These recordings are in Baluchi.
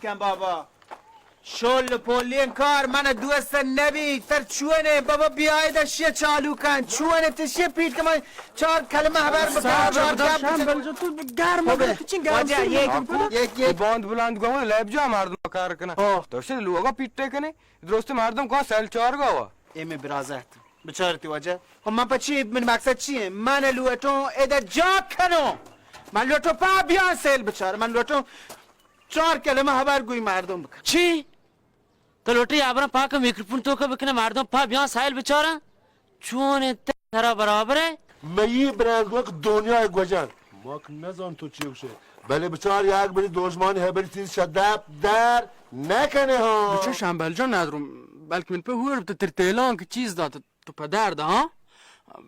کن بابا. شل پولین کار من دوست نبی. تر چونه بابا، بیاید شی چالو کن. چونه تشی پیٹ کن، من چار کلمه خبر بکن، چار گپ بزن. تو گرم بابا، تو چین گرم واجه، شدی یک، من یک، یک. باند بلند گوه لیب جا مردم کار کنه. آه. تو شد لوگا پیٹ کنه. درست مردم کو سل چار گوا. اے مئے برازات. بچار تی واجہ. خب من پہ چی، من مقصد چی ایں؟ من لوٹوں ادا جا کنوں. من لوٹوں پا بیان سیل بچار. من لوٹوں چار کلمہ ہبر گوئی مردم بکن. چی؟ تو لوٹی ہبراں پاک میکروفون توکا بکنے، مردم پا بیان سیل بچاراں؟ چون انت ترا برابر ہے؟ مئی برانگوک دنیا گوجان. ما کہ نزان تو چی گوشے. بلے بچار یک بری دوژمانی ہبری چیز شدپ در نکنے ہاں. بچہ شمبل جان ندرم، بلکہ من پہ ہور بتہ تر تیلان کہ چیز دات تو پہ درد ہاں.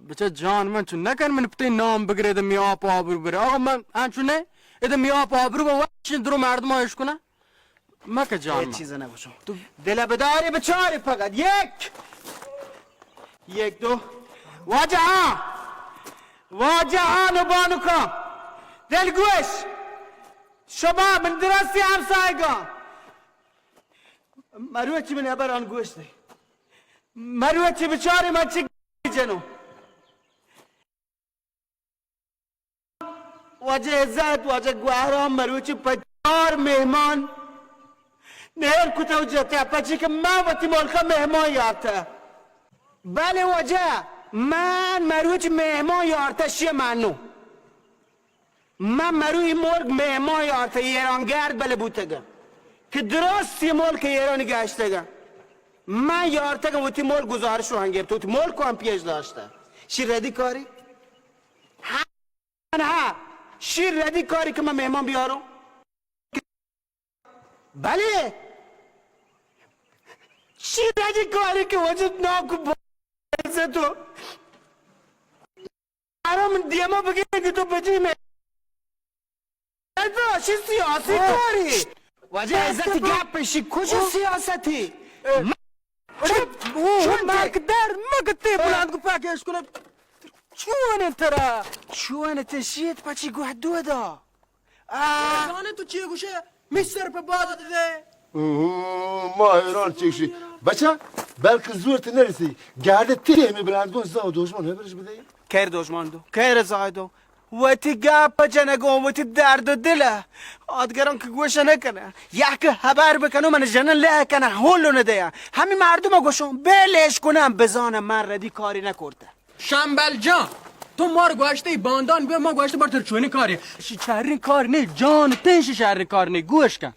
بچہ جان من چون نکن من پہ تئی نام بگرے دمی آپ آبرو برے. آقا من انچو نے ادمی آپ آبرو با وچ درو مردم آیش کنہ. مکہ جان اے من. چیز نہ گوشو. تو دل بداری بچاری فقط. یک، یک دو. واجہ ہاں، واجہ ہاں نو بانکاں. دل گوش. شما من درستی ہمسایگاں. مروچی من ہبران گوش دے. مروچی بچاری من چی جنو. واجہ عزت، واجہ گوہرام، مروچی پہ چار مہمان نیر کتہ و جتہ، پچی کہ من وتی ملکا مہمان یارتہ. بلے واجہ، من مروچی مہمان یارتہ شی منو. من مرو ای ملک مہمان یارتہ، ایران گرد بلے بوتگہ کہ درست ای ملک ایران گشتگہ. من یارتگہ وتی ملک گزارش رو ہم گرتہ، وتی ملک رو ہم پیش داشتہ. شی ردی کاری؟ ہاں، شی ردی کاری کہ من مہمان بیاروں؟ بلے شی ردی کاری کہ وجود ناکو بزتو. آرام دیما بگیر کہ تو بجی میں. تو اشی سیاسی کاری. واجہ عزت گپ شی کجا سیاستی؟ چپ، چپ، مکدر مگتے بلند کو پاکش کنه. چون ترا؟ چون تشیت پچی گوه دو دا. آ. زانے تو چی گوشه؟ می سر په باد دے. اوه، ما حیران چی شی. بچا، بلکه زور تی نرسی. گرده تی می بلند گون زاو دوشمن هبرش بده. کیر دوشمن دو، کیر زایدو. وتی گپ جنگو، وتی درد و دل. آدگران که گوش نکنه. یک هبر بکنو من جنن له کنه، هولو نده. همی مردم گوشون، بلش کنم، بزانم من ردی کاری نکرده. شمبل جان، تو مار گوشته ای باندان بیا، ما گوشته بر تر چونی کاری. شی چرین کار نه، جان تین شی چرین کار نه، گوش کن.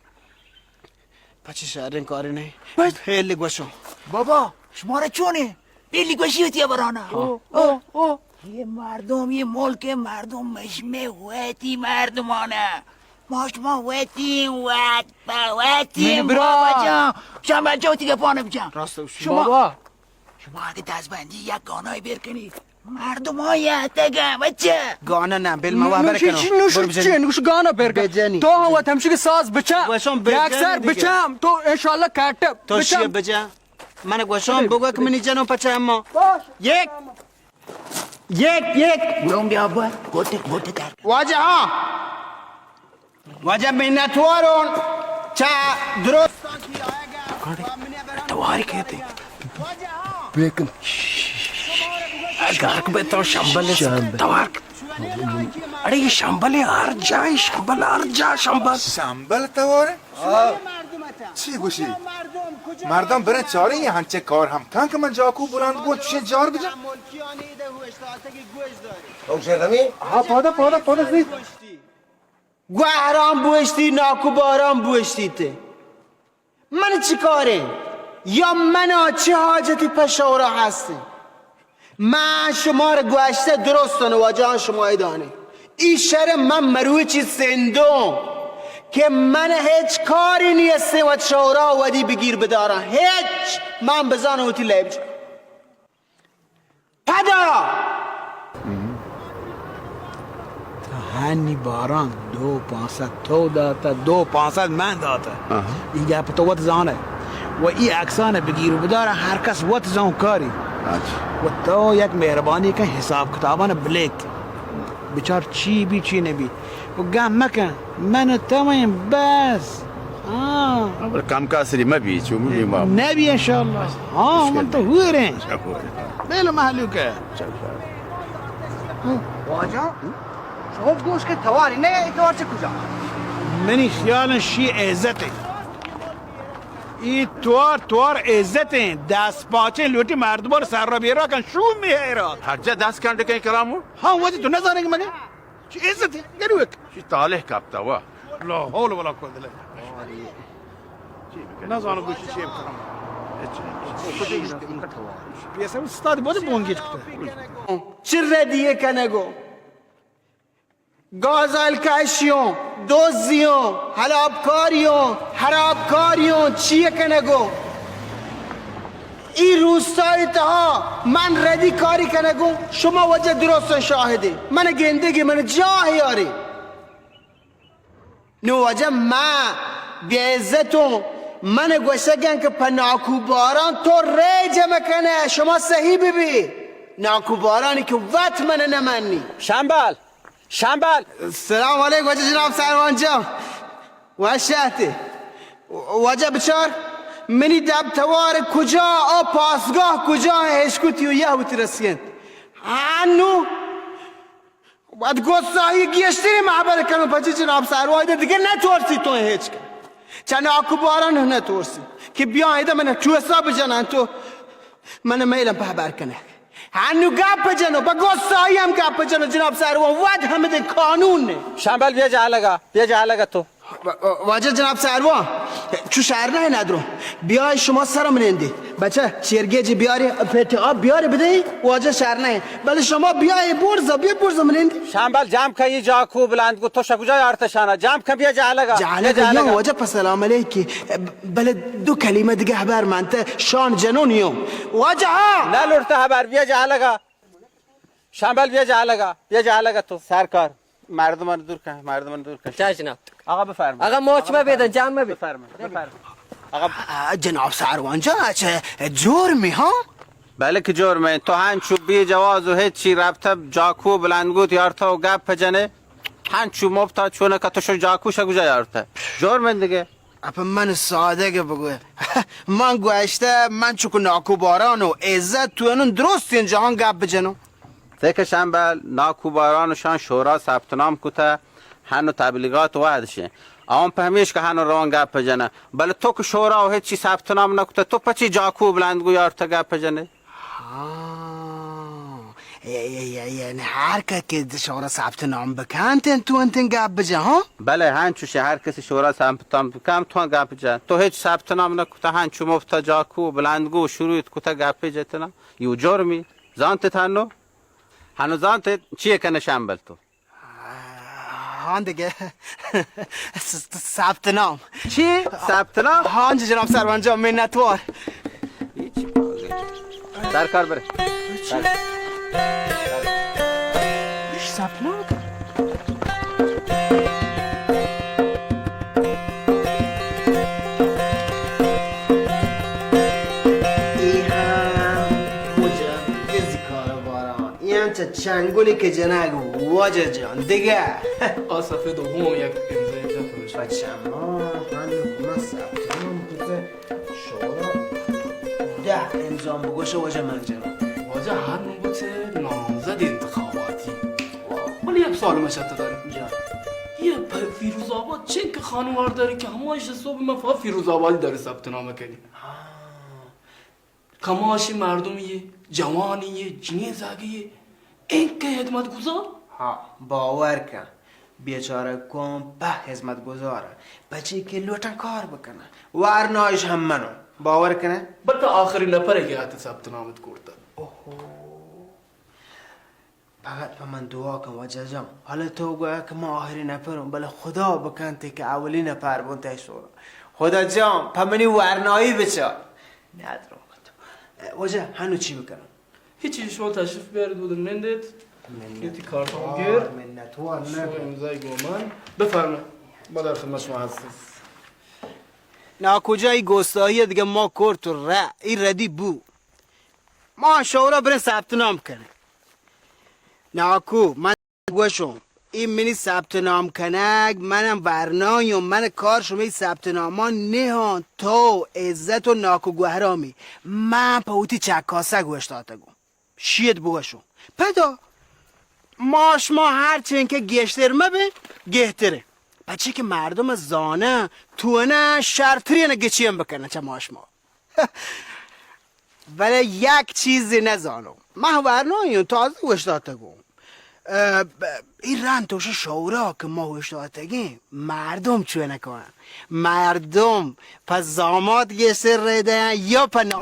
پچی شرین کاری نه. بس. خیلی گوشو. بابا، شما را چونه؟ خیلی گوشی ہوتی برانا. او، او، او. یہ مردم، یہ ملک مردم مشمه وتی مردمانه. ما شما وتی وت با وتی بابا جان. شما جو تی گپانه بجان. راست شما. بابا. شما اگه دستبندی یک گانای بیر کنی، مردم های اتگه، بچه. گانا نه، بل ما وابر کنو. نوش چی؟ نوش گانا بیر کن. بجنی. تو هم وت همشی که ساز بچه. یک سر بچه هم. تو انشالله کاٹه. تو شیه بچه. من گوشان بگو که منی جنو پچه اما. باش. یک. یک، یک. گرون بیا با. گوته، گوته در. واجه ها. واجہ منتوارون چہ درستاں کہ آیگا. تواری کہتے. بیکن. گارک بے تو شمبل. شمبل. توار. اڑے یہ شمبل ہے، ہر جائے شمبل، ہر جا شمبل. شمبل توار. چی گوشی؟ مردم برن چاریں یہ ہنچے کار ہم کن کہ من جاکو بلند گون چشیں جار بجن. او شرمی. ہاں، پادا، پادا، پادا زی. گوہرام بوشتی، ناکو بارام بوشتی تے. من چی کاریں؟ یا منا چی حاجتی پہ شورا ہستیں؟ من شما را گوشتہ درستن واجہان شما ای دانے. ای شر من مروچی سندوں کہ من ہچ کاری نیستیں وت شورا ودی بگیر بداراں. ہچ من بزانوں وتی لیب جا. پدا! تا ہنی باران دو پانصد تو داتا، دو پانصد من داتا. ای گپ تو وت زانے. و ای عکسان بگیر و بدار، ہر کس وت زانکاری. و تو یک مہربانی کن، حساب کتابان بلیک. بچار چی بی چی نبی. و گم مکن، من و تو ایں بس. ہاں۔ بلے کم کاسری مہ بی، چو مہ بی ما۔ نہ بی انشاءاللہ۔ ہاں، من تو ہوئے رہے۔ اچھا، ہوئے۔ بل مہلوک ہے۔ اچھا، اچھا۔ واجہ، شما گوش کہ تواری نہ، اے توار چہ کجا؟ منی خیال شی عزت ہے۔ ای توار، توار عزت ہیں۔ دست پاچیں لوٹی مردم سر را بیرا کن، شوم می ہے را۔ ہر جا دست کنڈ کہیں کرامو۔ ہاں، واجہ تو نہ زانے کہ مگے؟ چی عزت ہے؟ گروک۔ چی طالح کپتا وا۔ لا حول ولا قوت الا باللہ۔ نہ زانو گوشی چی بکنم۔ پیسہ استاد بوجھ بونگیت کتا۔ چی ردی کنگو؟ گازائل کشیوں، دوزیوں، ہلابکاریوں، ہرابکاریوں، چی کنگو؟ ای روستائی تہا من ردی کاری کنگوں، شما واجہ درستاں شاہدے۔ من گندگی من جاہ یاری۔ نو واجہ ما بے عزتوں، من گوشگن کہ پہ ناکو باران تو ریج مکنے، شما صحیح ببی۔ ناکو بارانی کہ وت من نمنی۔ شمبل! شمبل! سلام علیک واجہ جناب سروان جان۔ وش آتے۔ واجہ بچار، منی دب توار کجا، آ پاسگاہ کجا، ہشکتی و یہ وتی رسینت۔ انو، وت گوساہی گیشتری محبت کنو پچی جناب سروان، دگہ نہ تورسی تو ہیچ کن۔ چہ ناکو باران نہ تورسی۔ کہ بیا ایدہ من ٹوسا بجنن تو من میلم پہ بر کنہ۔ ہنو گپ جنو، پہ گسائی ہم گپ جنو، جناب سروان، وت ہمدے قانون نے۔ شمبل بیا جہلگا، بیا جہلگا تو۔ و-، و-، واجہ جناب سروان، چو شہر نہ ندرو۔ بیا شما سر منندی۔ بچہ، چیرگیجی بیاری، پیتی آب بیاری بدئی، واجہ شہر نہ۔ بلے شما بیا اے برزا، بیا برزا منندی۔ شمبل جام کئی جاکو بلند کو، تو شکجا یارت شانا۔ جام کن بیا جہلگا۔ جہلگا بیا یوں، واجہ پہ سلام علیکی۔ بلے دو کلمہ دگہ ہبر منتہ، شان جنون یوں۔ واجہ ہاں۔ نہ لوٹتہ ہبر، بیا جہلگا۔ شمبل بیا جہلگا، بیا جہلگا تو۔ سرکار، مردمان دور کن، مردمان دور کن۔ چا جناب؟ آقا بفرما۔ آقا موچ مہ بیدن، جان مہ بی۔ بفرما، بفرما۔ آقا آ، جناب سروان جان، اچھا، جرمی ہاں؟ بلے کہ جرمیں، تو ہنچو بے جواز و ہچی رپتہ جاکو بلندگوت یارتہ و گپ جنے۔ ہنچو مپتا چونکہ تو شو جاکو شکجا یارتہ۔ جرمیں دگہ۔ اپا من سادگ بگوی۔ من گوشتہ، من چکو ناکو باران و عزت تو انون درستین جہان گپ بجنو۔ تہ کہ شمبل، ناکو باران و شان شورا ثبت نام کتہ، ہنو تبلیغات وہدشیں۔ آن پہ ہمیش کہ ہنو روان گپ جنہ۔ بلے تو کہ شورا و ہچی ثبت نام نکتہ، تو پچی جاکو بلندگو یارتہ گپ جنے؟ ہاں۔ اے، اے، اے، اے، یعنی ہر کس کہ شورا ثبت نام بکنت، تو انتن گپ بجن، ہاں؟ بلے، ہنچوش ہر کسی شورا ثبت نام بکن، تو گپ جن۔ تو ہچ ثبت نام نکتہ، ہنچو مفتا جاکو، بلندگو، شروع کتہ گپ جتنا۔ یو جرمی۔ زانت ہنو؟ ہنو زانت چیے کنہ شمبل تو؟ ہاں دگہ۔ س-، س-، ثبت نام۔ چی؟ ثبت نام؟ ہاں جی جناب سروان جان، منتوار۔ سرکار برے۔ ثبت نام؟ اے ہم مجا کسی کاروباران۔ اے انچ چنگلی کہ جنگ واجہ جان دگہ۔ آ سفید و ہون یک امضای جت بچہ۔ ما ہنو کمہ ثبت نام کتہ شورا دہ امضا بگوشہ واجہ من جنو۔ واجہ ہر نوبت نامزد انتخاباتی۔ بلے یک سوال من شہ تو دارم۔ جان۔ یہ پ-، فیروز آباد چنکہ خانوار داری کہ ہماش صبح من فقط فیروز آبادی داری ثبت نام کنی۔ ہاں۔ کماشی مردمی یے، جوانی یے، جنین زاگی یے، انکہ خدمت گزار؟ ہاں، باور کن، بیچارہ قوم پہ خدمت گزار، پچی کہ لوٹن کار بکنن، ورنایش ہم منو، باور کنن۔ بلکہ آخری نفر کہ آت ثبت نامت کرتا۔ اوہو۔ فقط پہ من دعا کن واجہ جان۔ حالا تو گویا کہ من آخری نفروں، بلے خدا بکنت کہ اولی نفر بوں تئی شورا۔ خدا جان، پہ منی ورنایی بچار۔ ندروں تو۔ واجہ، ہنو چی بکنم؟ ہچی، شما تشریف بیارید، بود نندید۔ منت کیتی کارتون وار، گیر۔ منت وار، شما نبی۔ امضای گومن۔ بفرمایید۔ ما در خدمت شما هستیم۔ ناکجایی گستاهی دیگه ما کرت و ره، این ردی بو۔ ما شورا بریں ثبت نام کنیں۔ ناکو، من گوشوں، اے منی ثبت نام کنگ، منم ورنایوں، من کار شمئے ثبت نامان نہاں، تو عزت و ناکو گوہرامی، من پہ وتی چکاسگ اوشتاتگوں۔ شیت بگوشوں۔ پدا ما شما ہر چین کہ گیشتر مبیں، گہتریں۔ پچی کہ مردم زاناں، توناں شرترین گچین بکناں چہ ما شما۔ بلے یک چیزے نزانوں۔ من ورنایوں، تازہ اوشتاتگوں۔ اه، ب-، اے رند تو شورا کہ ما اوشتاتگیں، مردم چونکاں۔ مردم پہ زامات گیشتر رہ دیاں یا پہ نا-،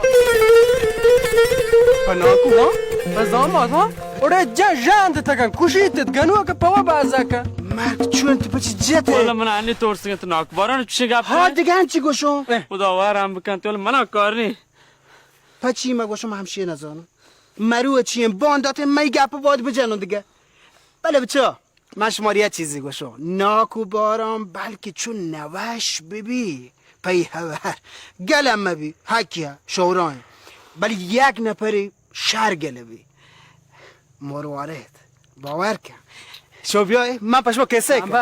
پہ ناکو، ہاں؟ پہ زامات، ہاں؟ اوڑے جا ژاند تکن، کشیت گنوک پوا بازا کن۔ مرد چون تو پچ جتے؟ والا من انی ترسگیں تو ناکو باران چشیں گپ ہاں، کنئے؟ دگہ انچی گوشوں۔ خدا وارم بکن تو، منا کار نی۔ پچی ما گوشم ہمشی نزانم۔ مرو چی باندات مئی گپ باد بجنوں دگہ۔ بلے بچا، من شمارا یک چیزے گوشوں، ناکو باران بلکہ چو نوش ببی، پئی ہبر گلم مبی، حقی ء شورائیں، بلے یک نفرے شر گل بی، مروارید، باور کن۔ شو بیائے، من پہ شما کسہ کن۔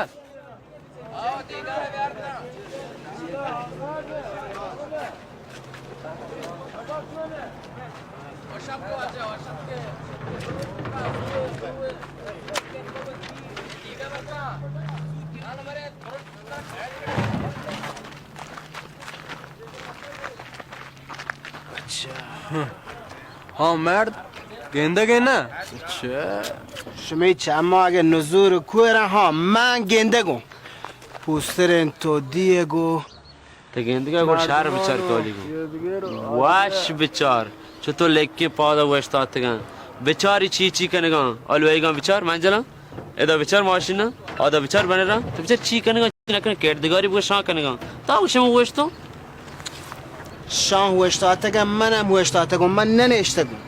اچھا۔ ہاں مرد، گندگ ئے نا؟ اچھا۔ شمئے چماں اگہ نزور کور، ہاں، من گندگوں۔ پوستریں تو دیگو۔ تہ گندگا گڑا شر بچار کالی گوں۔ واش بچار۔ چو تو لکیں پادا اوشتاتگاں۔ بچاری چی چی کنگاں۔ آ لوئیگاں بچار منجلاں۔ ادا بچار ماشیناں۔ آدا بچار بنراں۔ تو بچار چی کنگاں، چی نکنگاں۔ کردگاری بگو شاں کنگاں۔ تا گوشم اوشتوں۔ شاں اوشتاتگاں، منم اوشتاتگوں، من ننشتگوں۔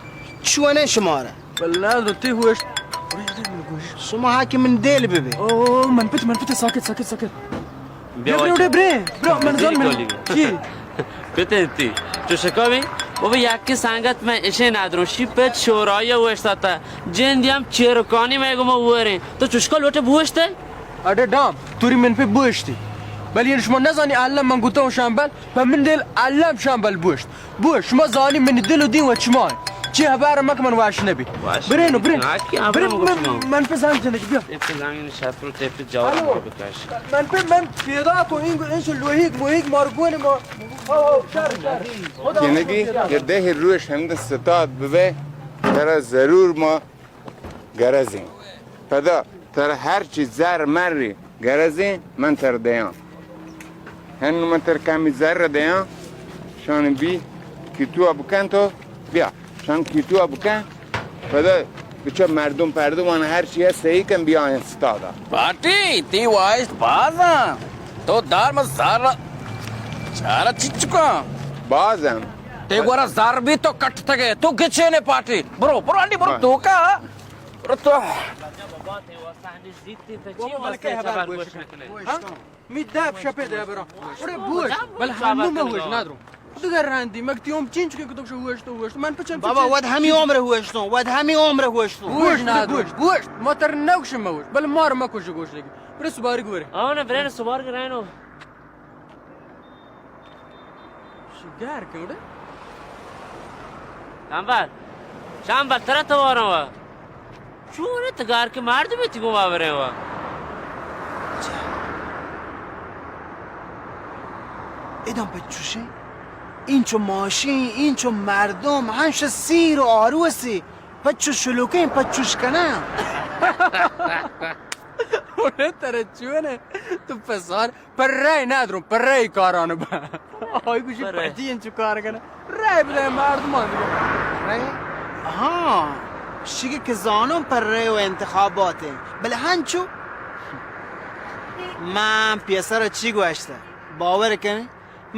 چونیں شمارا؟ بلے نادرو، تئی ہوش۔ شما ہا کہ من دل ببے۔ او، من پت، من پت، ساکت، ساکت، ساکت۔ بیا بیا، بیا، واجہ۔ بیا، بیا، بیا، من زان من۔ چی؟ پت انتی۔ چو شکاوی؟ بابا، یکی سنگت من اشے نادرو۔ شی پت شورایی اوشتاتا۔ جندی ہم چیرکانی میں گما وریں۔ تو چشکا لوٹے بوشتے؟ اڑے ڈام، توری من پہ بوشتی۔ بلے یعنی شما نزانی، اللہ من گوتا ہوں شامبل، پہ من دل اللہ ہم شامبل بوشت۔ بوش، شما زانی منی دل و دین و چما۔ چی ہبار مک من واش نبی۔ واش برینو، نبی۔ برین۔ ہاں، کی ہبار برین، مگو من، شما؟ من پہ زنگ جنگ بیا۔ اے پہ زنگ شتر و تیپ جواب ہلو۔ بکش۔ من پہ من پیدا کو این، این سو لوہیگ موہیگ مارگون ما۔ او، او، شر، شر۔ خدا جنگی، یہ دہ روش ہند ستاد ببے، ترا ضرور ما گرزیں۔ پدا ترا ہر چی زر مری گرزیں، من ترا دیاں۔ ہنو من ترا کمی زر دیاں، شان بی کیتوا بکن تو، بیا، شان کیتوا بکن، پدا بچا مردم پردم آن ہر چی صحیح کن، بیا استادا۔ پارٹی، تی واہشت بازاں، تو دار ما زر، چارا چچکاں۔ بازاں۔ تی گورا زر بی تو کٹتگے، تو گچینے پارٹی۔ برو، برو، انڈی برو، ہاں۔ تو کا؟ برو تو۔ بابا، بلے کئے ہبر گوش نہ کنے؟ ہاں؟ می دپ شپے دے برا۔ اڑے بوش، بل ہنو مہ ہوش نادرو۔ دگر رندی، مگ تیوم چینچ کے کتب شو ہوش تو ہوش۔ من پچن بابا، پچن ود ہمی عمر ہوش تو، ود ہمی عمر ہوش تو۔ بوش نادرو، بوش۔ ما تر نوش مہ ہوش، بل مار مہ کوش گوش لگی۔ برے سباری گورے۔ آو نا، برے سبار گرائنو۔ شی گار کن اڑے؟ شامبل، شامبل، ترا تو وارن وا۔ چون ات گار کے مردم تی گو باورے وا۔ ادم پچوشے، اینچو ماشین، اینچو مردم، ہنش سیر و آروسی، پچو شلوکیں، پچوش کناں۔ اڑے ترا چونے؟ تو پسار پرے نادروں، پرے کاران با۔ آئی گوشی پرے۔ پتی انچو کار کنا۔ رے بدے مردمان دیگه۔ رے؟ ہاں، شگی کہ زانوں پرے و انتخابات ہیں۔ بلے ہنچو؟ من پیسر چی گوشتہ؟ باور کن؟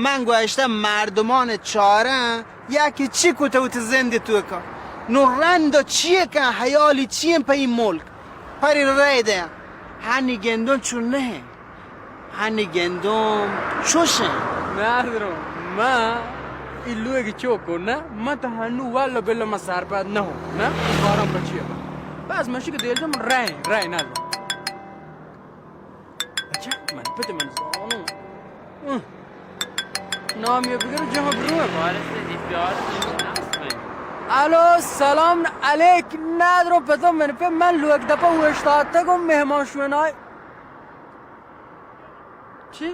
من گوشتہ مردمان چارن، یکی چی کتہ وتی زند توکا؟ نو رند چیے کن، حیالی چیے پہ این ملک؟ پری رے دے۔ ہنی گندون چون نہ۔ ہنی گندم چوش انت۔ نادرو، ما ای لوگی چوکو نا، ما تا ہنو واللہ باللہ ما سرپد نہ ہوں، نا؟ باران پچی ہے۔ بس مشی کہ دیل جم رہے، رہے نادرو۔ من زانوں. نام یے بگر جہاں برو. وارث دی پیار ناس میں. الو، سلام علیک. ندرو پتو من پہ من لوگ دپا اوشتاتگ و مہمان شونای. چی؟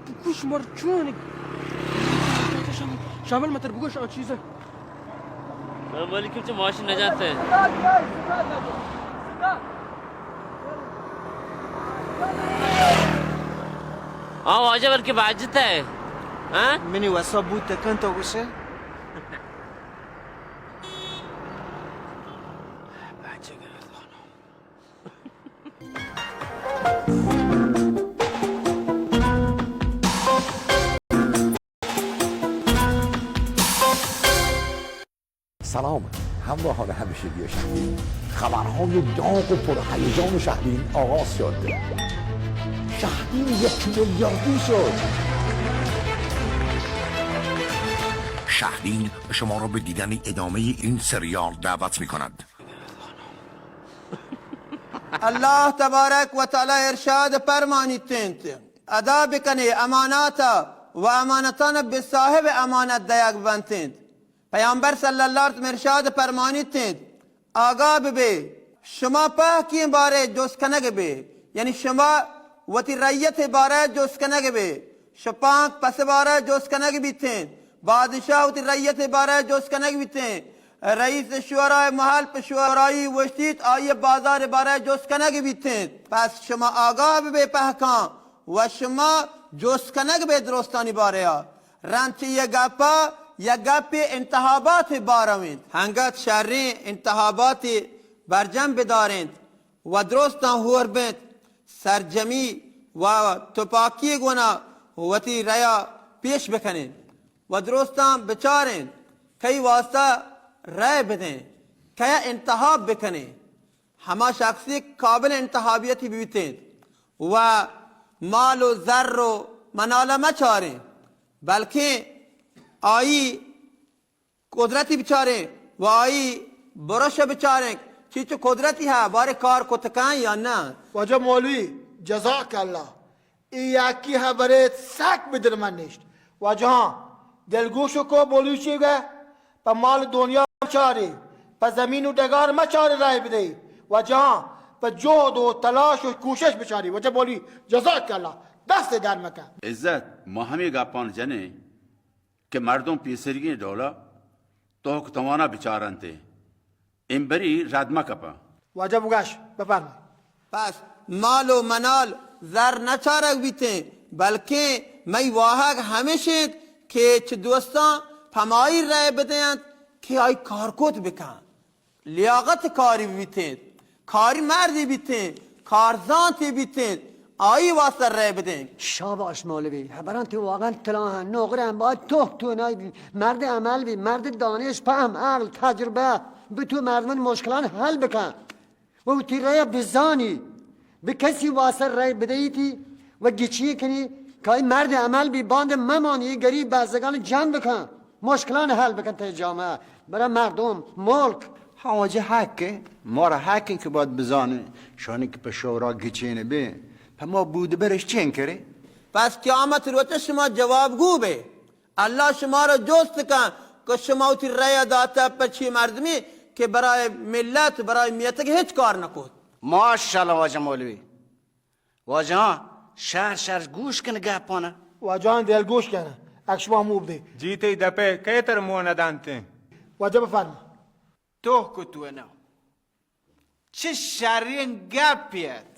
بگوش مر چون؟ شامل متر بگوش آ چیزا. مالکم چه ماشین نجات ہے. ہاں واجہ بلکہ باجت ہے. ہاں؟ منی وسا بوت کن تو گوشے. سلام همراهان همیشگی شهدین. خبرهای داغ و پرهیجان شهدین آغاز شد. شهدین یک میلیاردی شد. شهدین شما را به دیدن ادامهٔ این سریال دعوت می‌کند. اللہ تبارک و تعالی ارشاد فرمانیت انت، ادا بکنے اماناتا و امانتان بہ صاحب امانت دیگ بنت انت. پیامبر صلی اللہ علیہ وسلم ارشاد فرمانیت انت، آگاہ ببے، شما پہکیں بارے جست کنگ بے، یعنی شما وتی رعیت بارے جست کنگ بے، شپانک پس بارہ جست کنگ بیتیں، بادشاہ وتی رعیت بارہ جست کنگ بیتیں، رئیس شورای محل پہ شورایی وشتیت، آئی بازار بارہ جست کنگ بیتیں. پس شما آگاہ ببے پہکاں و شما جست کنگ بے درستانی بارہ. رند چہ یہ گپا، یہ گپ انتخابات بارہ انت. ہنگت شریں انتخابات برجم بدارینت و درستاں ہور بنت، سرجمی و تپاکی گونا وتی ریا پیش بکنیں و درستاں بچاریں کئی واسطہ رای بدیں، کیا انتخاب بکنیں، ہما شخصی قابل انتخابیتی بیتیں و مال و زر و منالہ مچاریں، بلکیں آئی قدرتی بچاریں و آئی برش بچاریں، چی چو قدرتی ہے، بارے کار کتکاں یا نہ؟ واجہ مولوی، جزاک اللہ، اے یکی ہبرے سک بدل من نشت. واجہاں، دلگوش کو مولوی چی گئے، پہ مال دنیا مچارے، پہ زمین و ڈگار مچارے رائے بدے. واجہاں، پہ جہد و تلاش و کوشش بچارے. واجہ مولوی، جزاک اللہ، دست در مکن. عزت، ما ہمیں گپان جنیں کہ مردم پیسریگیں ڈولا توک توانا بچارنت، امبری رد مکپا. واجہ بگش، بفرمائے. پس مال و منال زر نچارگ بیتیں، بلکیں مئی واہگ ہمیش انت کہ چہ دوستاں پمائی رائے بدینت کہ آئی کارکوت بکن. لیاقت کاری بیتیں، کاری مردی بیتیں، کارزانتی بیتیں، آئی واسطہ رئے بدیں. شاباش مولوی، ہبراں تئی واقعاً تلاہ انت، نوکر انت، باید توک تونائی بی، مرد عمل بی، مرد دانش، فہم، عقل، تجربہ، بتو مردمانی مشکلان حل بکن. و وتی رئے بزانی، بہ کسی واسطہ رئے بدئیتی و گچی کنی کہ آئی مرد عمل بی، باند ممانی، گریب بزگان جمع بکن، مشکلان حل بکن تئی جامعہ، برای مردم، ملک. ہاں واجہ حق ہے، مارا حق ہے کہ باید بزانیں، شانی کہ پہ شورا گچین بے، پہ ما بود برش چین کرے؟ پس قیامت روچ شما جواب گو بے. اللہ شما را جست کن کہ شما وتی رأی داتا پہ چی مردمی کہ برای ملت، برای میتگ ہچ کار نکوت. ماشاءاللہ واجہ مولوی. واجہاں، شر شر گوش کن گپانا. واجہاں دل گوش کن، اک شما موب دے. جی تئی دپے کئے تر مو ندانتیں. واجہ بفرما. توک و تونا. چہ شریں گپے ات.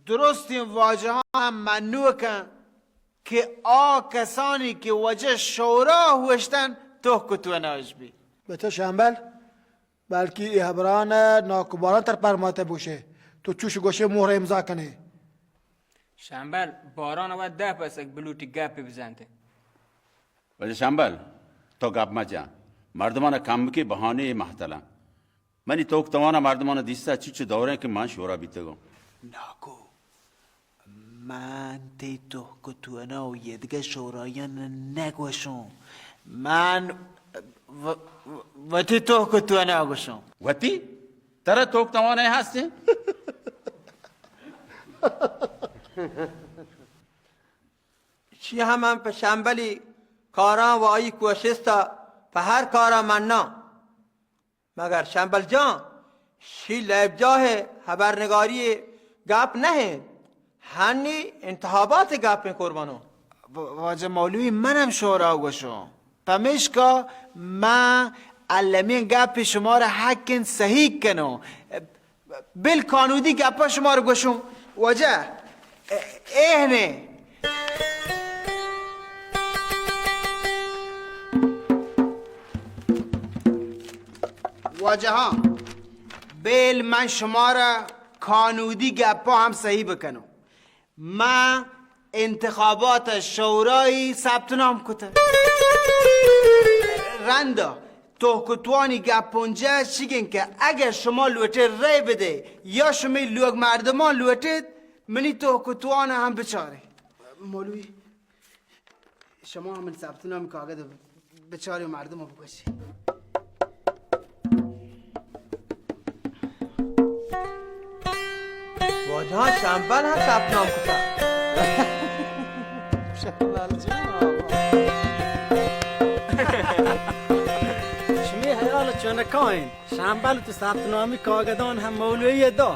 درستیں واجہاں منوکاں کہ آ کسانی کہ واجہ شورا ہوشتن توک و توناش بی. بچہ شمبل، بلکی اے ہبران ناکو باران تر پرماتہ بوشے، تو چوش گوشے مہر امضا کنے. شمبل، باران و دہ پسک بلوٹی گپی بزنتے. واجہ شمبل، تو گپ مجن. مردمان کمکی بہانے مہتلن. منی توک توانا مردمان دیستا چچو دوریں کہ من شورا بیتگوں. ناکو، من تئی توک و تونا و یدگہ شورایان نگوشوں. من و-، و-، وتی توک ءُ توانا گوشوں۔ وتی؟ ترا توک توانے ہستیں؟ شی ہم من پہ شمبلی کاراں و آئی کوشست ءَ پہ ہر کارا مناں۔ مگر شمبل جان، شی لیب جاہ ءِ ہبرنگاری ءِ گپ نہ انت، ہنی انتخابات ءِ گپ انت قربانو۔ و-، واجہ مولوی، من ہم شورا گوشوں، پمیشکا من المی گپ شمارا حق انت صحیح کنوں۔ بل کانودی گپا شمارا گوشوں۔ واجہ، اے-، اے ہنے۔ واجہاں، بل من شمارا کانودی گپا ہم صحیح بکنوں۔ من انتخابات شورای ثبت نام کتہ۔ رندا توک ءُ توانی گپ اونجا چگن کہ اگہ شما لوٹے رای بدے یا شمی لوگ مردمان لوٹیت، منی توک ءُ توان ہم بچارے۔ مولوی، شما ہم من ثبت نام کاغذ بچاری و مردم بگوشی۔ واجہ شمبل ہم ثبت نام کتا۔ شمبل جان۔ شمی حیال چونکائیں؟ شمبل تو ثبت نامی کاغذان ہم مولوی دا۔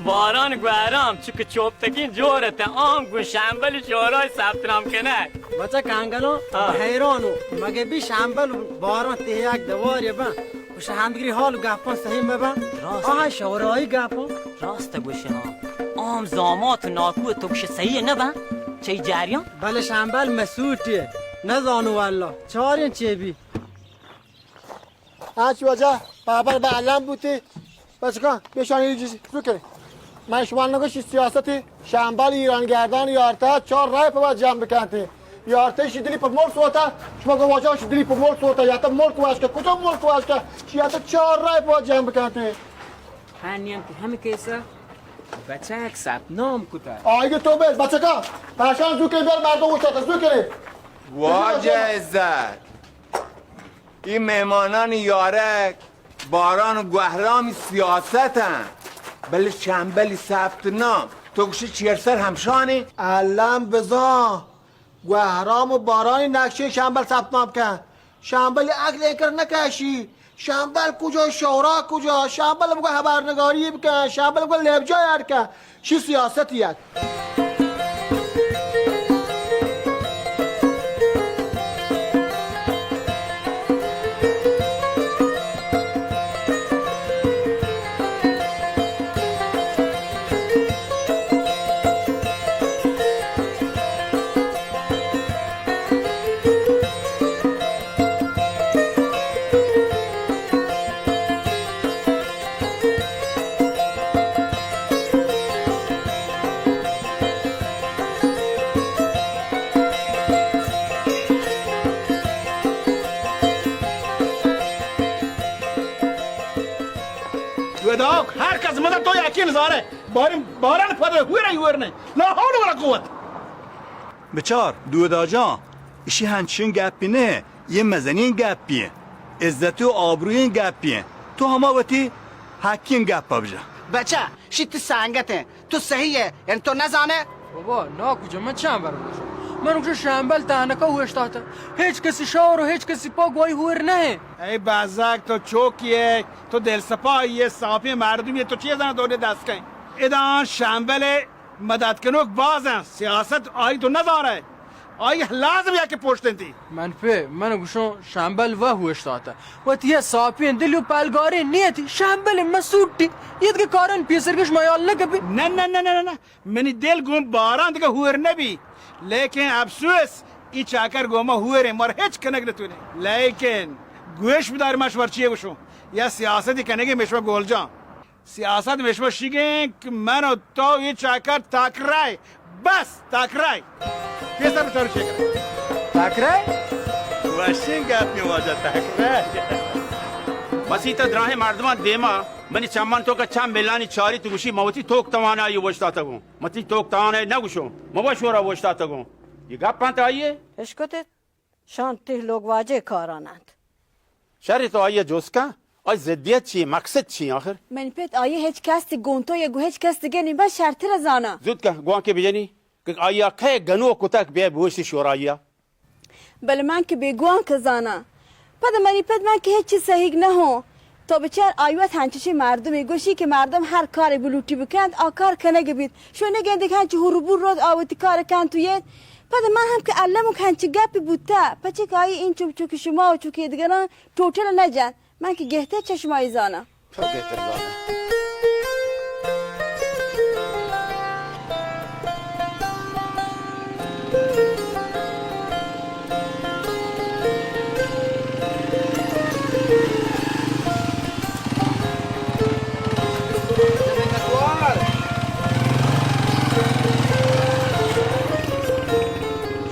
باران گوہرام چک چوپتگیں جور ات، آم گوں شمبل شورای ثبت نام کنگ۔ بچہ کانگلو، ہاں۔ حیرانو، مگہ بی شمبل باران تے یک دواری بن، و شہ ہمدگری حال و گپان صحیح مبن۔ راست۔ آہاں شورای گپان۔ راست گوشی ہاں۔ آم زامات ناکو تو گوش صحیح نبن، چی جریان؟ بلے شمبل مسوٹی، نزانو واللہ، چارین چی بی۔ آ چی واجہ پاپر بہ الم بوتی، بچکان، پیشانی جی زو کرے۔ من شما نگوشی سیاستی شمبل ایران گردان یارتہ چار رای پہ وت جمع بکنتی۔ یارتہ شی دلی پہ ملک سوتا، شما گو واجہ شی دلی پہ ملک سوتا، یا تہ ملک واشکہ، کجا ملک واشکہ، شی یا تہ چار رای پہ وت جمع بکنتی۔ ہنی ہم کہ ہمے کیسا بچک ثبت نام کتا۔ آئی تو بل بچکا، پاشان زو کرے بل مردم وشتا زو کرے۔ واجہ عزت۔ اے مہمانانی یارگ باران و گوہرامی سیاست انت، بلے شمبلی ثبت نام تو گوشی چیر سر ہمشانی؟ الم بزان گوہرام و بارانی نقشے شمبل ثبت نام کن۔ شمبلی عقل اینکر نکشی۔ شمبل کجا، شورا کجا؟ شمبل بگو خبرنگاری بکن، شمبل بگو لیبجا یار کن۔ چی سیاست یک؟ وداک، ہر کس مدد تو یقین زارے۔ بارین، باران پد ہوئے ہوئے نہیں۔ لا حول ولا قوت۔ بچار، دودا جان، اشی ہنچین گپی نہ، یہ مزنین گپی ہیں۔ عزت و آبروین گپی ہیں۔ تو ہما وتی حقین گپ بجا۔ بچہ، شی تی سنگت ہیں۔ تو صحیح ہے، یعنی تو نزانے؟ بابا، نا کجا، من چند بر گوشم۔ من گوشم شمبل تہنکا ہوشتاتہ۔ ہیچ کسی شور و ہیچ کسی پا گواہی ہور نہ ہے۔ اے بزگ، تو چوکی ہے، تو دل سپاہی ہے، صافی مردمی ہے، تو چیزاں دونے دست کن۔ ادا شمبل مدد کنوک باز انت، سیاست آئی تو نزانئے، آئی لازم یکے پشت انتی۔ من پہ، من گوشوں شمبل و ہوشتاتہ۔ وتی یہ ساپین دلی و پلگارین نیتی، شمبل مسوٹی۔ یہ دگہ کارن پیسر گش میال نہ کپی۔ نہ، نہ، نہ، نہ، نہ، نہ۔ منی دل گون باران دگہ ہور نبی۔ لیکن افسوس، ای چاکر گون ما ہوریں، مر ہچ کنگ نتونے۔ لیکن گوش بدار، ما شمار چیے گوشوں۔ یا سیاستی کنگے مشما گول جان۔ سیاست مشما شیگیں کہ من و تو یہ چاکر تکرائے، بس تکرائے۔ پیسر بچار چیکر۔ تکرائے؟ وشیں گپی واجہ، تکرائے۔ مسیت دراہیں مردمان دیما منی چمان تو کا چم ملانی چاری تو گوشی موتی توک توانائی وشتاتگوں۔ متی توک توانائی نہ گوشوں، مو شورا وشتاتگوں۔ یہ گپ انت آئیے؟ اشکتت؟ شان تی لوگ واجہ کاران انت۔ شر، تو آئی ءَ جست کن، آئی ضدیت چی، مقصد چی آخر؟ من پت آئی ءَ ہچ کس گون تو یا گو ہچ کس دگہ نی، بس شرتر زانا. زود کن، گوانکے بجنی کہ آئی ءَ کئے گنوک کتگ، بیا بوشتی شورایی ءَ. بلے من کہ بے گوانک زاناں. پد منی پت من کہ ہچی سہیگ نہ ہوں. تو بچار آئی وت ہنچشیں مردمے گوشی کہ مردم ہر کارے بلوٹی بکنت، آ کار کنگ بیت. شو نگندے کہ ہنچ ہور بور روت آ وتی کار کنت و یت. پد من ہم کہ الم کہ ہنچ گپی بوتا، پچے کہ آئی این چوک چوک شما و چوک دگراں ٹوٹل نہ جنت. من کہ گہتر چہ شمائی زاناں. تو بہتر زانئے.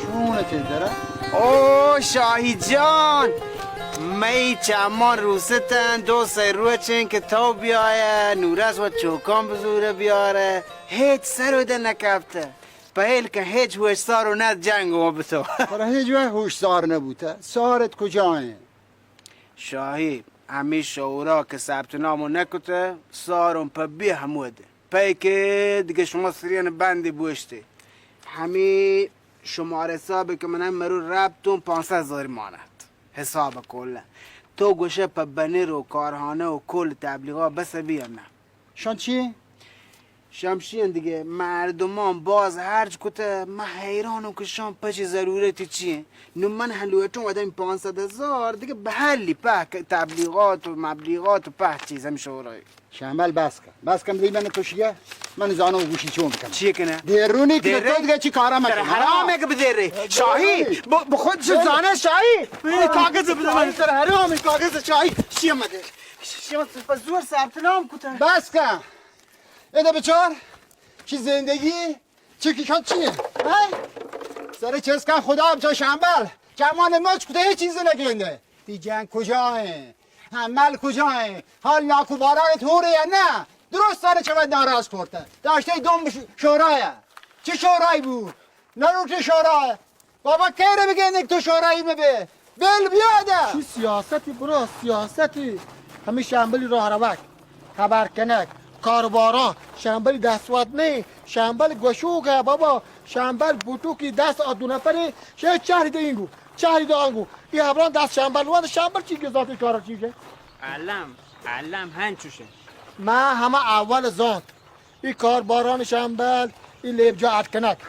چون ات درا؟ او شاہی جان، مئی چمان روستن، دو سئے روچ انت کہ تو بیائے، نورس و چوکان بزور بیارے، ہچ سر و دہ نکپتہ. پہل کہ ہچ وش سار و نہ جنگ و بتو. پر ہچ وقت ہوش سار نبوتہ. سارت کجا انت؟ شاہی، ہمے شورا کہ ثبت نام نکتہ، سارم پہ بی ہمود. پہ کہ دگہ شما سریان بندی بوشتے. ہمے شمار حساب کہ من مرو ربتون پانصد ہزار مانت. حساب کل. تو گوشہ پہ بنر و کارخانہ و کل تبلیغات بس بی یا نہ؟ شان چی؟ شمشین دگہ مردمان باز ہرج کتہ، من حیرانم کہ شان پہ چی ضرورتی چی انت. نو من ہم لوٹوں آدم پانصد ہزار دگہ بہلی پہ تبلیغات و مبلیغات و پہ چیز ہم شورای. شمبل بس کن، بس کن، بلی من کشیہ، من زانو گوشی چون بکنم. چی کنہ؟ دیرونی کہ دیرے؟ تو دگہ چی کارا مکن. ترا حرام ہے کہ بدیرے. شاہی، دیرونی. ب-، بخود چو زانہ شاہی. اے کاغذ بدے من، ترا حرام ہے کاغذ شاہی. شیما دے. شیما پہ زور ثبت نام کتہ. بس کن. ادا بچار، چی زندگی، چی کشان چی؟ ہاں؟ سر چست کن خدا بچار شمبل. چمان مچ کتہ، ہیچ چیز نگندہ. تی جنگ کجا ہیں؟ عمل کجا ہیں؟ حال ناکو باران تھوڑے یا نہ؟ درستان چمد ناراض کرتہ. داشتہ دوم ش-، شورای. چی شورای بو؟ نلوٹی شورای. بابا کیرے بگندے کہ تو شورای مبے؟ بل بیادہ. چی سیاستی برا، سیاستی. ہمیں شمبلی راہ روک، خبر کنک، کاروبارا، شمبلی دست وت نہیں، شمبل گوشوک ہے بابا، شمبل بوٹوکی دست آ دو نفرے، شے چہری دے اینگو، چہری دے آنگو. یہ ہبران دست شمبل وت، شمبل چی گزاتی کارا چیزے؟ علم، علم ہن چوشے. ما ہما اول زانت. ای کارباران شمبل، ای لیبجا اڈ کنک.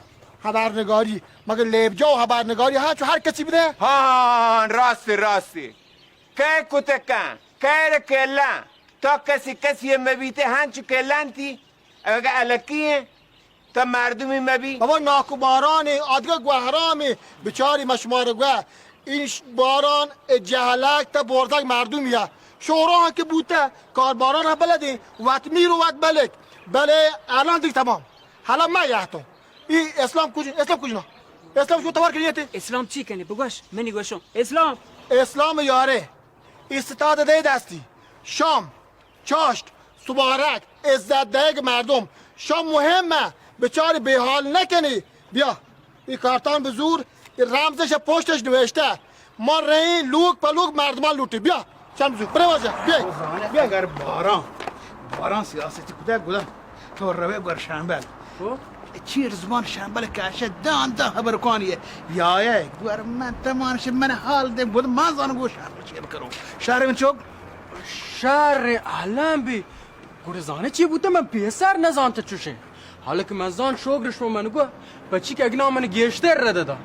خبرنگاری، مگر لیبجا و خبرنگاری ہاں چو ہر کسی بدے؟ ہاں، ہاں، ہاں، راستی، راستی. کئے کتکاں، کئے رکلاں، تا کسی کسی مبیتے ہنچو کلانتی، اگہ الکی ہیں، تا مردمی مبی. بابا ناکو باران آدگہ گوہرام، بچاری مشمار گوہ. این ش-، باران ء جہلگ تا بردگ مردم یا شورا کہ بوتہ، کارباران ہم بلدیں، وت میر و وت بلک، بلے الان دیگہ تمام. حالا ما یاتوں. ای اسلام کجا؟ اسلام کجا؟ اسلام شو توار کریتے؟ اسلام چی کنی؟ بگوش، منی گوشوں. اسلام. اسلام یارے. استاد دے دستی. شام، چاشت، سبارک، عزت دئیگ مردم. شام مہمہ، بچار بے حال نکنی. بیا، ای کارتان بزور، ای رمزش پشتش نوشتہ. ما رئیں لوگ پہ لوگ مردمان لوٹی. بیا، چند بزور، پرے واجہ، بیا. تو زانے بیا. اگر باران، باران سیاستی کدہ گلن، تو روے گور شمبل. خب. چیر زبان شمبل کاشہ دان دان خبر کانی ہے. یا ہے، گور من تمانش من حال دے، بود من زان گو شمبل چیر کرو. شہر من چوک. شر الم بی. گڑا زانے چی بوتہ؟ من پیسر نزانتہ چوشیں. حالانکہ من زان شوگر شما من گو، پچی کہ اگنا من گیشتر رد دا.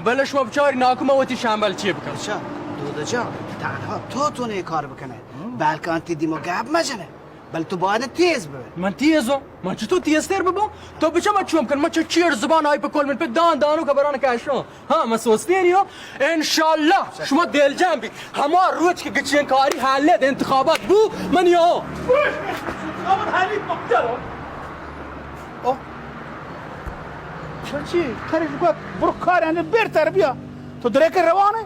بلے شما بچاری ناکو من وتی شمبل چی بکن. اچھا، دودہ جان، تنہا تو تو نے کار بکنے. ہاں. بلکان تی دیما گپ مجنے. بلے تو باید تیز ببے. من تیزوں؟ من چطور تیزتر ببوں؟ تو بچا من چون کن، من چہ چیر زبان آئی پہ کل من پہ دان دانو خبران کشوں. ہاں، من سوستی نیو. انشاءاللہ شما دلجم بیت. ہما روچ کہ گچین کاری حل انت، انتخابات بو، من یو. انتخابات حالی پکتر. او. چچی، تری گوت، برو کار اندر بیر تر بیا. تو درے کے روان ہے؟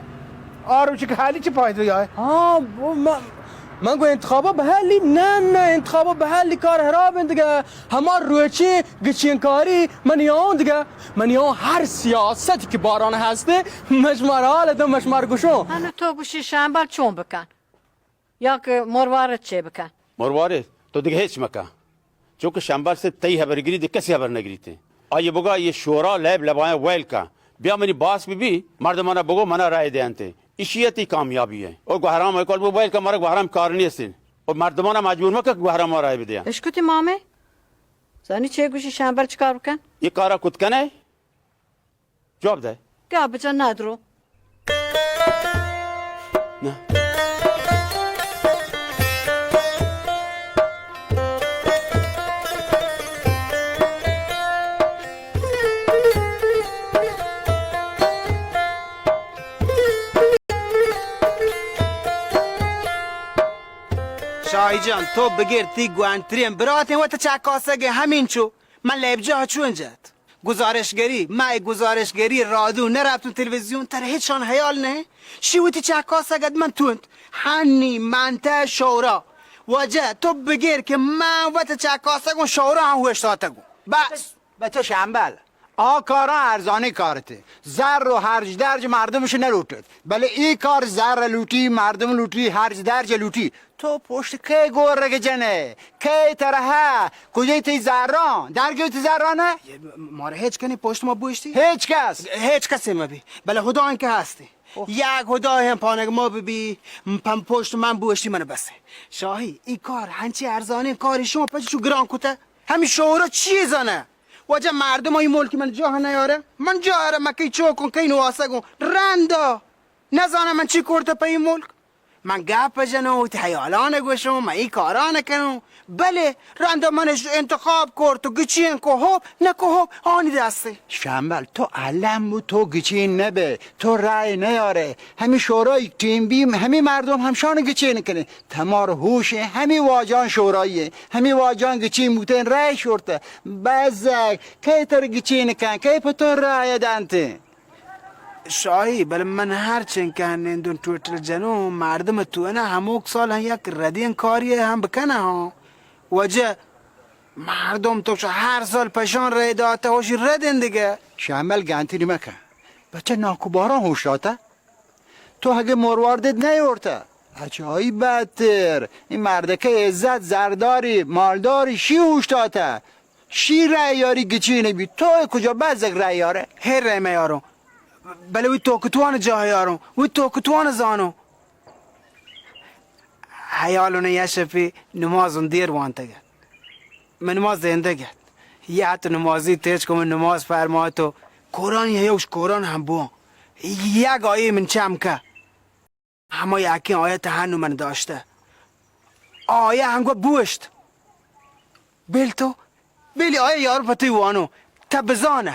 آ روچ کہ حالی چی فائدہ ہے؟ ہاں، وہ من، من گو انتخابات بحالی، نہ، نہ، انتخابات بحالی کار حراب انت دگہ. ہما روچی گچین کاری من یاں دگہ، من یاں ہر سیاست کہ باران ہستے، مشمار حال دو مشمار گوشوں. انو تو گوشی شمبل چون بکن؟ یا کہ مروارد چے بکن؟ مروارد، تو دگہ ہچ مکن۔ چونکہ شمبل سے تئی ہبر گری، دگہ کسی ہبر نگریتے۔ آئیے بگا یہ شورا لیب لبایاں ویل کن۔ بیا منی باس بی بی، مردمانا بگو منا رائے دیانتے۔ اشی تی کامیابی ہے۔ اور گوہرام ہے کول بو ویل کن، مرا گوہرام کار نیستین۔ اور مردمانا مجبور مکن کہ گوہرام رائے بدیان۔ اشکتی مامے؟ زانی چے گوشی شمبل چکار بکن؟ یہ کارا کت کنے؟ جواب دے۔ گپ جن ندرو۔ نہ۔ شاہی جان، تو بگر تی گوانترین براتیں وت چکاسگے ہمینچو۔ من لیبجاہ چون جت؟ گزارشگری، مئے گزارشگری رادیو نہ رپتوں تلویزیون، ترا ہچان حیال نہ؟ شی وتی چکاسگ ات من تونت۔ ہنی من تہ شورا۔ واجہ تو بگر کہ من وت چکاسگوں شورا ہم ہوشتاتگوں۔ بس۔ بچہ شمبل، آ کاراں ارزانی کارتے۔ زر و ہرج درج مردمش نلوٹت۔ بلے ای کار زر لوٹی، مردم لوٹی، ہرج درج لوٹی۔ تو پشت کئے گورگ جنئے؟ کئے ترا؟ کجئے تئی زراں؟ درگیت زراں نہ؟ مارا ہچ کنی پشت ما بوشتی؟ ہچ کس؟ ہچ کسے مبی، بلے ہدائیں کہ ہستی۔ اوہ۔ یک ہدائے ہم پانگ ما ببی، پم پشت من بوشتی من بسے۔ شاہی، ای کار ہنچی ارزانیں کاری شما پچ چو گران کتہ؟ ہمی شورا چی زانہ؟ واجہ مردم ای ملک من جاہ نیارہ، من جاہ ارہ، من کئی چوکوں، کئی نواسگوں، رندا۔ نزاناں من چی کرتہ پہ اے ملک۔ من گپ جنوں، وتی ہیالان گوشوں، من اے کاران کنوں۔ بلے رندا من اش انتخاب کرت و گچین کو ہو، نہ کو ہو، آنی دستے۔ شمبل، تو الم بو، تو گچین نبے، تو رای نیارے۔ ہمی شورای ٹیم بی، ہمی مردم ہمشان گچین کنے۔ تمار ہوش ایں، ہمی واجان شورای ایں، ہمی واجان گچین بوتین رای شورتہ۔ بزگ، کئے تر گچین کن، کئے پہ تو رای دنت؟ شاہی، بلے من ہر چنکہ نندوں ٹویٹر جنوں، مردم تو انا ہموک سال ہم یک ردین کاری ہم بکنہ ہاں۔ واجہ مردم تو چہ ہر سال پشان رای داتہ، ہوشی ردین دگہ۔ شمبل گانتری مکن۔ بچہ ناکوباران ہوش داتہ۔ تو اگہ مروارد ات نیورتہ۔ اچھا، ای بدتر۔ این مردکہ عزت زرداری، مالداری، شی اوشتاتہ۔ شی رای یاری گچینی بی۔ تو کجا بزگ رای یارے؟ ہر رای میاروں۔ بلے وی توکتوان جاہ یاروں۔ وی توکتوان زانوں۔ حیالوں یا شپی نمازوں دیر وانتگہ۔ من ما زندگ ات۔ یا تو نمازی تیج کو من نماز فرما تو قرآن یا یوش قرآن ہم بوان۔ یک آیے من چم کہ۔ ہما یکیں آیت ہنو من داشتہ۔ آیہ ہنگو بوشت۔ بل تو، بلی آیہ یار پتی وانو۔ تا بزانہ۔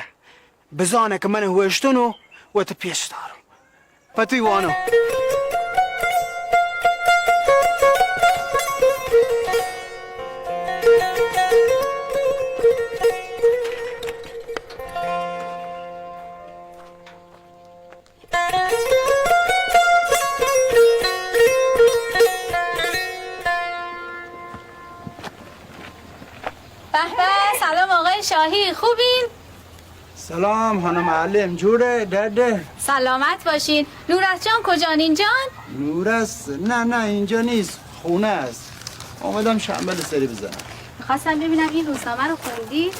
بزانہ کہ من ہوشتنو و تا پیش دارو۔ پہ تئی وانو۔ به به، سلام آقای شاهی، خوبین؟ سلام خانم معلم، جوڑے، ڈڈے؟ سلامت باشین. نورس جان کجان، اینجان؟ نورس؟ نه، نه، اینجا نیست، خونه است. آمدم شنبل سری بزنم. می‌خواستم ببینم این روزنامه رو خوندی؟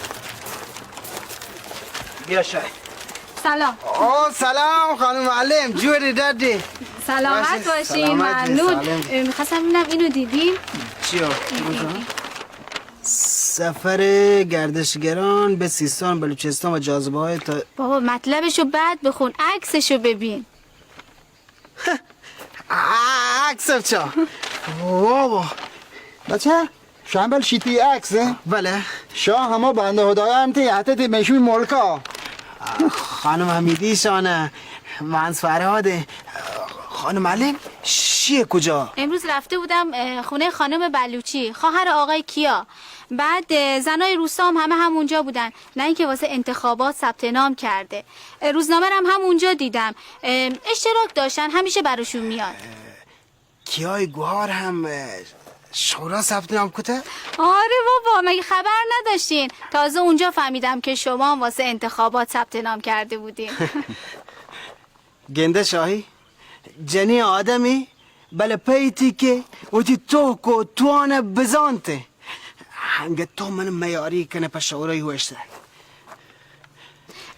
بیا شاید. سلام. آه، سلام خانم معلم، جوڑے، ڈڈے؟ سلامت باشین، ممنون. می‌خواستم ببینم اینو دیدین؟ چیا؟ سفر گردشگران به سیستان، بلوچستان و جاذبه‌های تا... بابا، مطلبشو بعد بخون، عکسشو ببین. عکس چا؟ بابا. بچه، شنبل شیتی عکس، اه؟ بله. شاه همه بنده خدایان تی حتی تی مشوی ملکا. خانم حمیدی شانه، منز فرهاده. خانم معلم، شیه کجا؟ امروز رفته بودم، اه، خونه خانم بلوچی، خواهر آقای کیا. بعد، اه، زنای روستا هم همه همونجا بودن، نه اینکه واسه انتخابات ثبت نام کرده. اه، روزنامه رو هم همونجا دیدم. اه، اشتراک داشتن، همیشه براشون میاد. کیای گوهر هم، اه، شورا ثبت نام کته؟ آره بابا، مگه خبر نداشتین؟ تازه اونجا فهمیدم که شما هم واسه انتخابات ثبت نام کرده بودین. گنده شاهی، جنی آدمی بلے پیتی کہ وتی توک و توان بزانتے. انگہ تو من میاری کنے پہ شورای ہوشتر.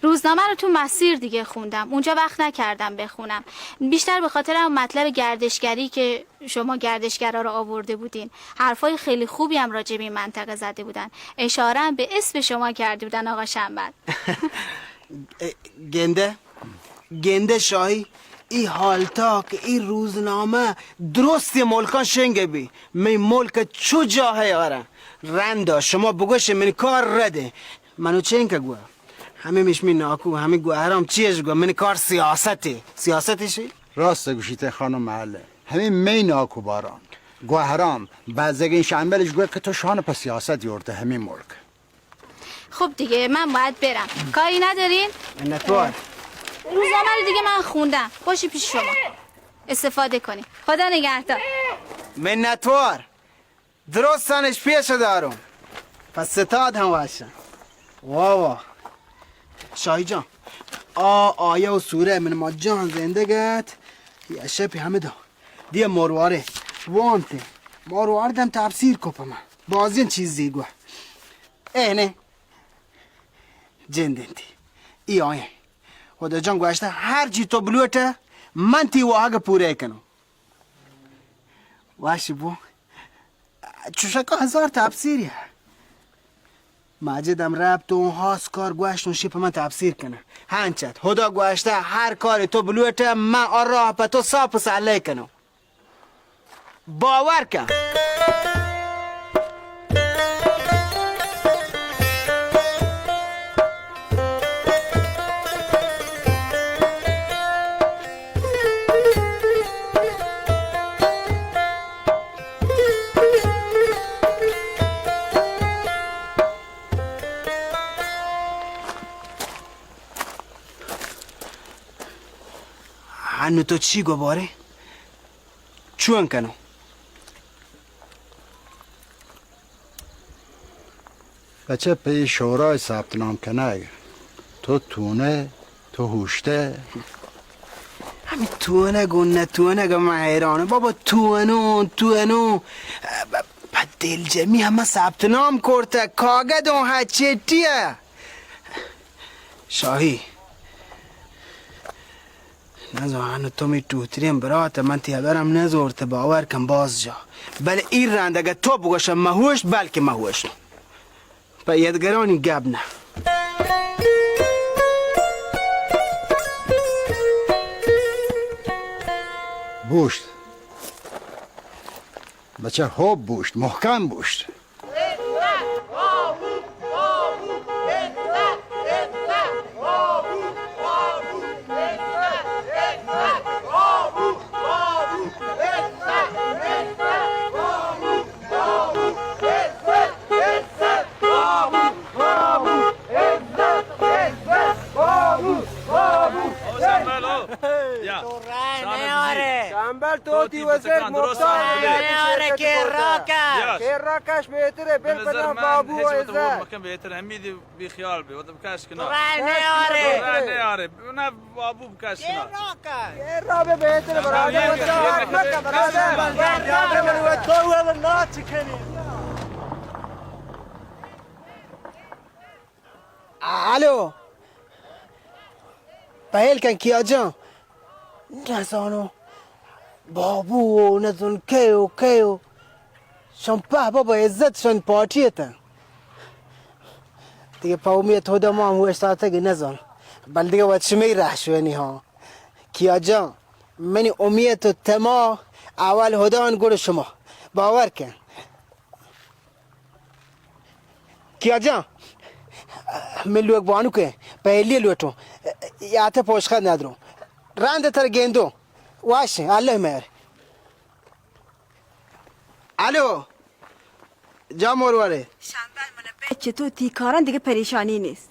روزنامه رو تو مسیر دیگه خوندم، اونجا وقت نکردم بخونم، بیشتر به خاطر اون مطلب گردشگری که شما گردشگرا رو آورده بودین، حرفای خیلی خوبی هم راجع به این منطقه زده بودن، اشاره هم به اسم شما کرده بودن آقا شنبل. گنده، گنده شاهی، ای حالتاک، ای روزنامه درست ملکان شنگ بی. می ملک چو جاهے آره. رندا شما بگوش من کار رده. منو چین که گوه. همه میش می ناکو، همه گوهرام چیش گوه. من کار سیاسته. سیاسته شی؟ راست گوشیت خانم معلم. همه می ناکو باران. گوهرام، بعضگین شنبلش گوه که تو شان په سیاست یورده همین ملک. خب دیگه، من باید برم. کاری ندارین؟ منتوار. روزنامه رو دیگه من خوندم. باشی پیش شما. استفاده کنی. خدا نگهدار. منتوار. درستانش پیش دارم. پس ستاد هم واشن. وا وا. شاهی جان، آ آیه و سوره من ما جان زندگت. یا شپی همه دا. دیه مرواره. وانته. مرواره دم تفسیر کو په من. بازین چیزی گوه. اے نه. جندین تی. ای آیه. خدا جان گوشته هر چی تو بلوٹه، من تی واهگ پوره کنم. واشی بو. چوشکا هزار تفسیری. ماجد هم ربط و هاس کار گوشت و شی په من تفسیر کنه. هنچت. خدا گوشته هر کاری تو بلوٹه، من آ راه په تو صاف و سهله کنم. باور کن. هنو تو چی گوباره؟ چون کنو؟ بچه، پہ اے شورای ثبت نام کنگ تو تونه، تو هوشته؟ همی تونگ و نتونگ من حیرانه بابا. تونو، تونو. ب-، په دلجمی همه ثبت نام کرته، کاگد اون هچیتیه. شاهی، نزاناں تو می ٹوترین برات، من تی ہبرم نزورت، باور کن باز جا. بلے ای رند اگہ تو بگوش مہوش، بلکہ مہوش. پہ یدگرانی گپ نہ. بوشت. بچہ خوب بوشت، محکم بوشت. تو رای نیاره. شنبل، تو تی وزیر مختار رای نیاره. کرا کش. کرا کش بهتره، بل بنا بابو و عزت. مکن بهتره، همیدی بی خیال بی، وقت بکش کنا. تو رای نیاره. تو رای نیاره. نه بابو بکش کنا. کرا کش. کرا به بهتره برادر. تو ولا ناچ کنی. الو. پہل کن کیا جان. نزانو. بابو و نزون کئے و کئے و. شان پہ بابا عزت شان پارٹی اتن. دیگه پہ امیت خدا ما هم اوشتاتگی نزان. بل دیگه وت شمی رہ شوینی ها. کیا جان. منی امیت و تما اول خدا ان گڑ شما. باور کن. کیا جان، من لوگ بانو کہ پہلی لوٹوں، یا تے پوشخند ندروں. رند تر گیندوں. واش، اللہ مہر. الو، جان مروارے. شنبل، من بچ تو تی کاران دیگه پریشانی نیست.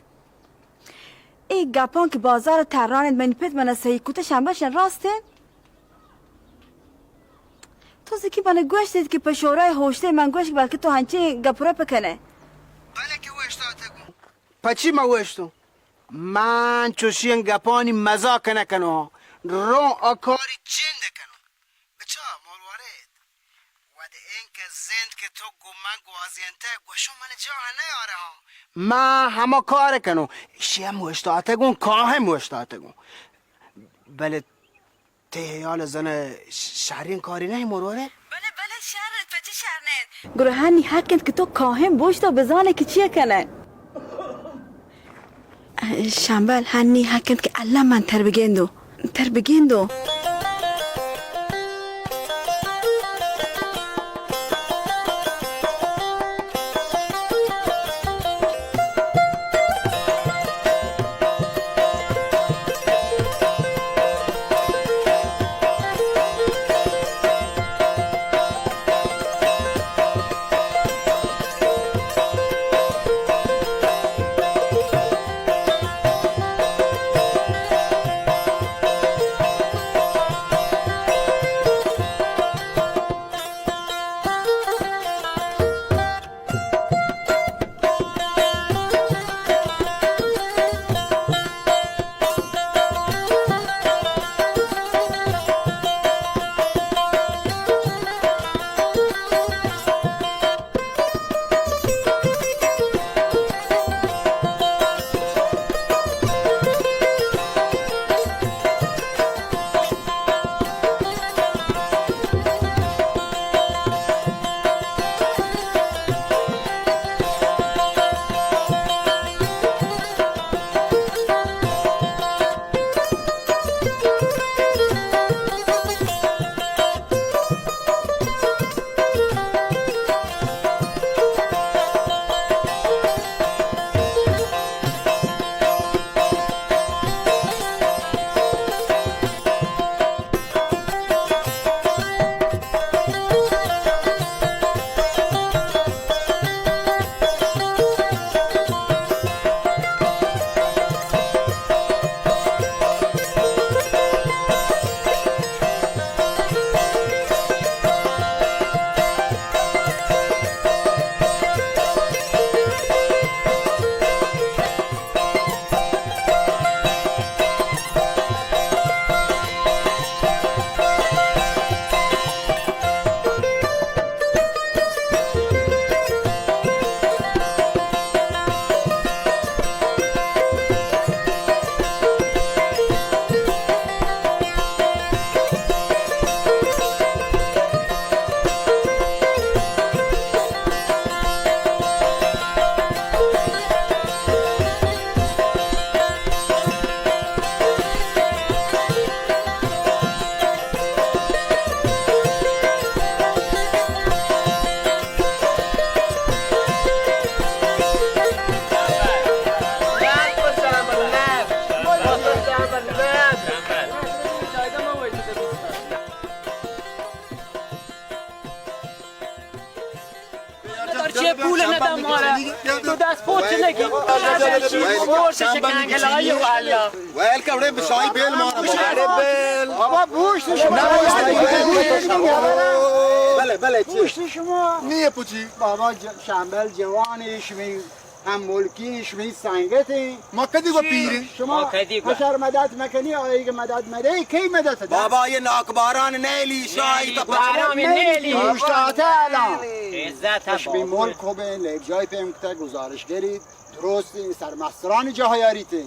اے گپاں کہ بازار ء تران انت، منی پت من ء سہی کت، شنبہ شن راست انت. تو زکی من ء گوشت ایت کہ پہ شورای ہوشتے من گوشت، بلکہ تو ہنچیں گپ رپ کنئے. بلے کہ اوشتاتگوں. پچی ما اوشتوں؟ من چوشیں گپانی مزاک نہ کنوں. روں آ کاری چند کنوں. بچا، ما زند کہ تو گوں من گوازینتگ، گوشو من جاہ نیارہ ہاں۔ من ہما کار کنوں، ایشی ہم اوشتاتگوں، کاہم اوشتاتگوں۔ بلے تئی ہیال زن شریں کارے نہ مرورے؟ بلے، بلے، شر انت، پچے شر نہ انت۔ گڑا ہنی حق انت کہ تو کاہم بوشت و بزانے کہ چی کنئے۔ شمبل، ہنی حق انت کہ اللہ من تر بگندو، تر بگندو۔ چه پول ندم مارا. تو دست پوچ نگی. پوچ شکنگلایی والله. ویل کپڑے بچائی بیل مارا. بابا بوشت شما. بلے، بلے، چی؟ بوشت شما. نیه پوچی. بابا ج-، شمبل جوانی شمی ہم ملکی شمی سنگت ہیں. ما کدی گو پیریں؟ شما ما کدی گو؟ حشر مدد مکنی، آئی کہ مدد مدے، کئی مدد دے؟ بابا، یہ ناکباران نیلی، شاہی تو باران نیلی. اوشتاتا الان. عزت شمی ملک خوبیں، لیک جای پیم کتا گزارش گری. درستی سرمسترانی جاہ یاری تے.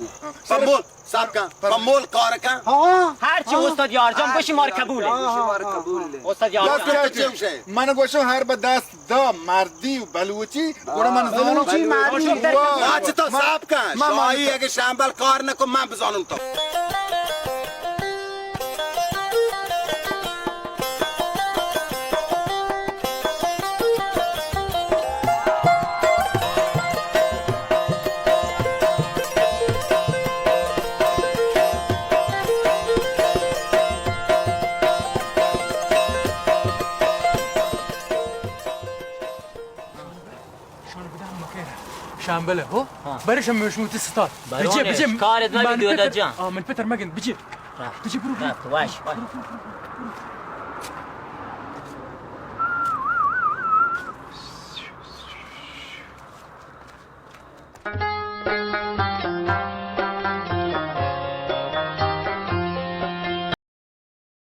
پمول، سب کن. پمول کار کن. ہاں. ہر چی استاد یار جان بشی مار قبول. ہاں، ہاں، ہاں. استاد یار جان. من گوشم ہر بدست دا مردی و بلوچی، گڑا من زانم. بلوچی مردی. واہ. ما چہ تو صاف کن. ما، ما، شاہی اگه شمبل کار نکن، من بزانم تو. شان بدم مکه. شامبله، هو؟ ها. برش هم شما تی ستاد. بجه، بجه. کارت مگه من دودا پتر، جان. آه، من پتر مگن، بجه. بجه، برو، برو. Wash, wash.